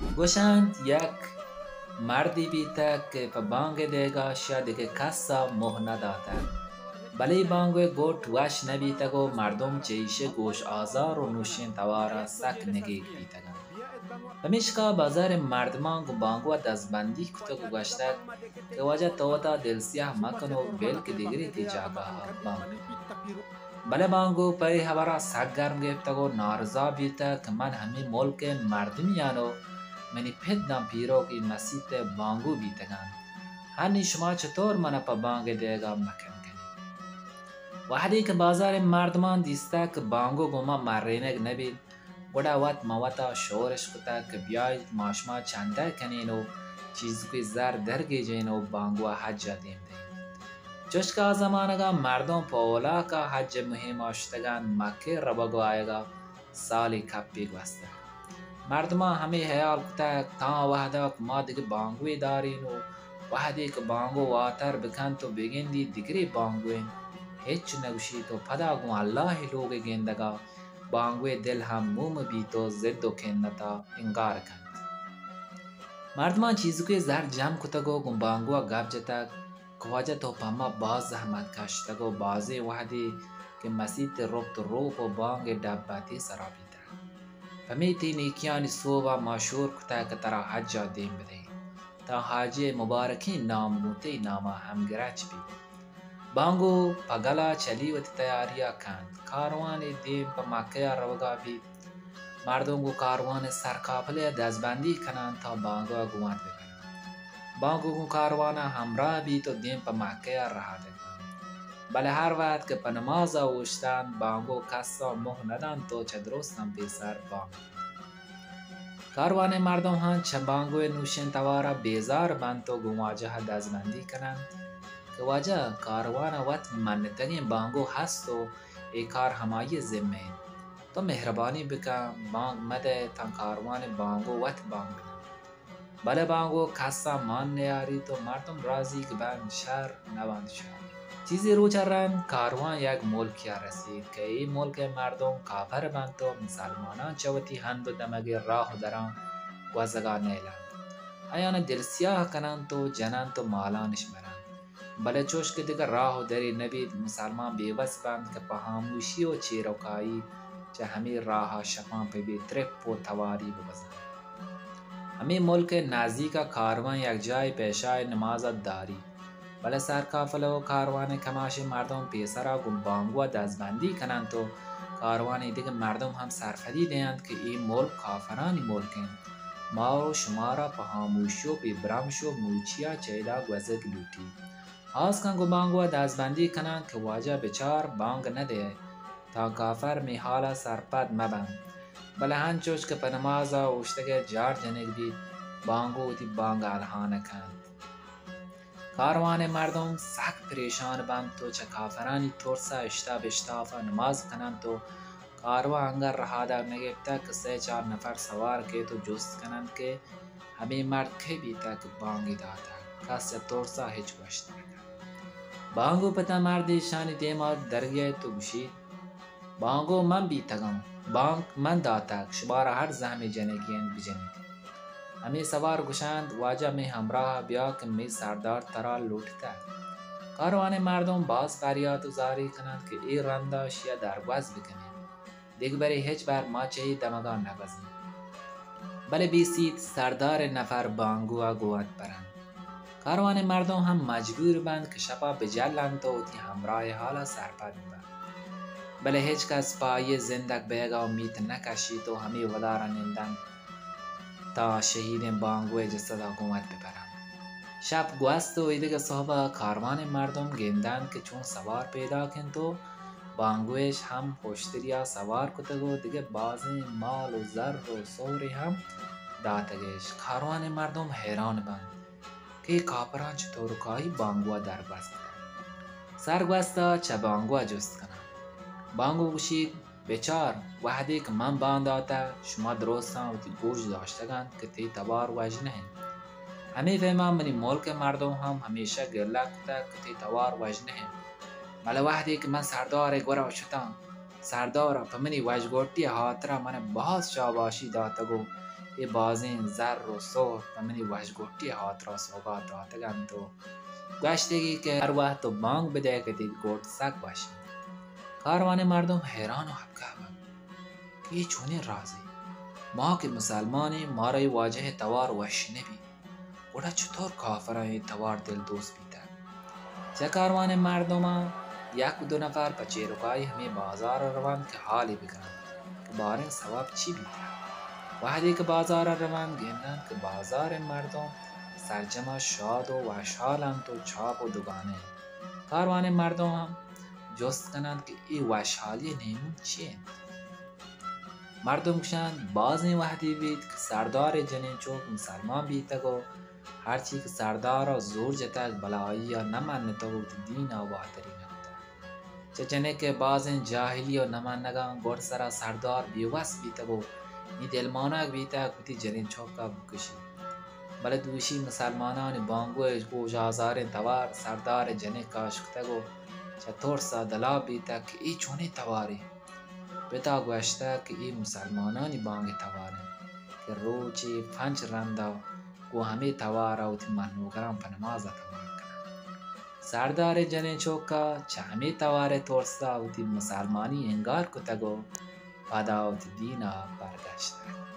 گوشنت یک مردے بیتگ کہ پہ بانگ ءِ دئیگ ءَ اشیا دگہ کس ءَ موہ نہ داتگ، بلے بانگو ءِ گٹ وش نہ بیتگ ءُ مردم چہ ایشی ءِ گوش آزار ءُ نوشیں توار ءَ سک نگیگ بیتگ انت۔ پمیشکا بازار ءِ مردماں گوں بانگو ءَ دزبندی کتگ ءُ گوشتگ کہ واجہ تو وتا دلسیاہ مکن ءُ بل کہ دگرے تئی جاگہ ءَ بانگ کنت۔ بلے بانگو پہ اے ہبر ءَ سک گرم گپتگ ءُ نارضا بیتگ کہ من ہمے ملک ءِ مردمے آں ءُ منی پت داں پیروک اے مسیت ءِ بانگو بیتگ انت۔ ہنی شما چتور من ءَ پہ بانگ ءِ دئیگ ءَ مکن کنیت؟ وہدے کہ بازار ءِ مردماں دیستگ کہ بانگو گوں ما مرینگ نہ بیت، گڑا وت ماں وتا شورش کتگ کہ بیایت ما شما چندہ کنین ءُ چیزکے زر درگیجین ءُ بانگو ءَ حج ءَ دیم دئین۔ چوشکہ آ زمانگ ءَ مردم پہ اولاک ءَ حج ءِ مہم ءَ شتگ انت، مکہ ءَ روگ ءُ آیگ ءَ سالے کپے گوستگ۔ مردماں ہمے ہیال کتگ تاں وہداک ما دگہ بانگوے دارین ءُ وہدے کہ بانگو واتر بکنت ءُ بگندیت دگرے بانگو انت، ہچ نگوشیت ءُ پدا گوں اللہ ءِ لوگ ءِ گندگ ءَ بانگو ءِ دل ہم موم بیت ءُ زد ءُ کنت ءَ انگار کنت۔ مردماں چیزکے زر جم کتگ ءُ گوں بانگو ءَ گپ جتگ کہ واجہ تو پہ ما باز زحمت کشتگ ءُ بازیں وہدے کہ مسیت ءِ رپت ءُ روپ ءُ بانگ ءِ ڈب ءَ تئی سرا بیتگ۔ پمے تئی نیکیانی سوب ءَ ما شور کتگ کہ ترا حج ءَ دیم بدئیں، تاں حاجی ءِ مبارکیں نام گوں تئی نام ءَ ہمگرنچ بیت۔ بانگو پہ گل ءَ چلی وتی تیاری ءَ کنت۔ کاروانے دیم پہ مکہ ءَ روگ ءَ بیت۔ مردم گوں کاروان ءِ سرکافلے ءَ دزبندی کننت تاں بانگو ءَ گوں وت ببرنت۔ بانگو گوں کاروان ءَ ہمراہ بیت ءُ دیم پہ مکہ ءَ رہادگ بنت۔ بلے ہر وہد کہ پہ نماز ءَ اوشتنت، بانگو کس ءَ موہ نہ دنت ءُ چہ درستاں پیسر بانگ کنت۔ کاروان ءِ مردم ہم چہ بانگو ءِ نوشیں توار ءَ بیزار بنت ءُ گوں واجہ ءَ دزبندی کننت کہ واجہ، کاروان ءَ وت منتگیں بانگو ہست ءُ اے کار ہمائی ءِ ذمہ انت۔ تو مہربانی بکن، بانگ مدئے تاں کاروان ءِ بانگو وت بانگ بدنت۔ بلے بانگو کس ءَ مان نیاریت ءُ مردم رازیگ بنت، شر نہ بنت شر۔ چیزے روچ ءَ رند کاروان یک ملکے ءَ رسیت کہ اے ملک ءِ مردم کافر بنت ءُ مسلماناں چہ وتی ہند ءُ دمگ ءِ راہ ءُ دراں گوزگ ءَ نئیل انت۔ آیان ءَ دلسیاہ کننت ءُ جننت ءُ مالانش برنت۔ بلے چوش کہ دگہ راہ ءُ درے نہ بیت، مسلمان بے وس بنت کہ پہ ہاموشی ءُ چیرکائی چہ ہمے راہ ءَ شپاں پہ بے ترپ ءُ تواری بگوزنت۔ ہمے ملک ءِ نزیک ءَ کاروان یک جاہے پہ عشاء ءِ نماز ءَ داریت، بلے سرکافل ءُ کاروان ءِ کماشیں مردم پیسر ءَ گوں بانگو ءَ دزبندی کننت ءُ کاروان ءِ دگہ مردم ہم سرپدی دئینت کہ اے ملک کافرانی ملک انت، ما ءُ شمارا پہ ہاموشی ءُ بے برمش ءُ موچی ءَ چہ ادا گوزگ لوٹیت۔ ہاسکاں گوں بانگو ءَ دزبندی کننت کہ واجہ بچار، بانگ نہ دئے تاں کافر مئے ہال ءَ سرپد مہ بنت۔ بلے ہنچوش کہ پہ نماز ءَ اوشتگ ءِ جار جنگ بیت، بانگو وتی بانگ ءَ الہان کنت۔ کاروان ءِ مردم سک پریشان بنت ءُ چہ کافرانی ترس ءَ اشتاپ اشتاپ ءَ نماز کننت ءُ کاروان انگت رہادگ نہ گپتگ کہ سئے چار نفر سوار کیت ءُ جست کننت کہ ہمے مرد کئے بیتگ کہ بانگے داتگ؟ کس چہ ترس ءَ ہچ گوشت نہ کنت۔ بانگو پت ءَ مردے ایشانی دیم ءَ درگیت ءُ گوشیت، بانگو من بیتگاں، بانگ من داتگ، شمارا ہر زہمے جنگی انت بجنیت۔ ہمے سوار گوشنت، واجہ مئے ہمراہ ءَ بیا کہ مئے سردار ترا لوٹتگ۔ کاروان ءِ مردم باز پریات ءُ زاری کننت کہ اے رند ءَ اشی ءَ درگوز بکنیں۔ دگہ برے ہچبر ما چہ اے دمگاں نہ گوزیں۔ بلے بیسیت، سردار ءِ نفر بانگو ءَ گوں وت برنت۔ کاروان ءِ مردم ہم مجبور بنت کہ شپ ءَ بجلنت ءُ وتی ہمراہ ءِ ہال ءَ سرپد بنت۔ بلے ہچ کس پہ آئی ءِ زندگ بئیگ ءَ امیت نہ کشیت ءُ ہمے ودار ءَ نندنت تاں شہیدیں بانگو ءِ جسد ءَ گوں وت ببرنت۔ شپ گوست ءُ ایدگہ سہب ءَ کاروان ءِ مردم گندنت کہ چون سوار پیداک انت ءُ بانگویش ہم پشتری ءَ سوار کتگ ءُ دگہ بازیں مال ءُ زر ءُ سہرے ہم داتگ اش۔ کاروان ءِ مردم حیران بنت کہ اے کاپراں چطور کائی بانگو ءَ درگوز کتگ۔ سرگوست ءَ چہ بانگو ءَ جست کننت۔ بانگو گوشیت، بچار، وہدے کہ من بانگ داتگ، شما درستاں وتی گوش داشتگ انت کہ تئی توار وژ نہ انت۔ ہمے پیما منی ملک ءِ مردم ہم ہمیشہ گلہ کتگ کہ تئی توار وژ نہ انت۔ بلے وہدے کہ من سردار ءِ گورا شتاں، سردار ءَ پہ منی وژگوٹی ءِ ہاترا من ءَ باز شاباشی داتگ ءُ اے بازیں زر و سہر پہ منی وشگٹی ء ہاترا سوگات داتگ انت و گوشتگی کہ ہر وہد تو بانگ بدئے کہ تئی گٹ سک وش انت۔ کاروان ء مردم حیران و ہبکہ بنت کہ اے چونیں رازے؟ ما کہ مسلمان ایں، مارا اے واجہ ء توار وش نہ بیت، گڑا چطور کافراں اے توار دلدوست بیتگ؟ چہ کاروان ء مردماں یک دو نفر پہ چیرکائی ہمے بازار ء رونت کہ حالے بکننت کہ باریں سوب چی بیتگ۔ وہدے کہ بازار ء رونت، گندنت کہ بازار ء مردم سرجم ء شاد و وشحال انت و چاپ و دوگانہ انت۔ کاروان ء مردم ہم جست کننت کہ اے وشحالی ء نیمون چی انت؟ مردم گوشنت، بازیں وہدے بیت کہ سردار ء جنین چک مسلمان بیتگ و ہرچی کہ سردار ء زور جتگ، بلہ آئی ء نہ منتگ و وتی دین ء واتری نہ کتگ۔ چہ جنک ء بازیں جاہلی و نہ منگاں گڈسرا سردار بے وس بیتگ و نی دلمانگ بیتگ وتی جنین چک ء بکشیت۔ بلے دوشی مسلمانانی بانگوش گوں ژازاریں توار سردار ء جنک ء اشکتگ و چہ ترس ء دلاپ بیتگ کہ اے چونیں توارے؟ پت ء گوشتگ کہ اے مسلمانانی بانگ ء توار انت کہ روچے پنچ رند ء گوں ہمے توار ء وتی منوگراں پہ نماز ء توار کننت۔ سردار ء جنین چک ء چہ ہمے توار ء ترس ء وتی مسلمانی انگار کتگ و پدا وتی دین ء برگشتگ۔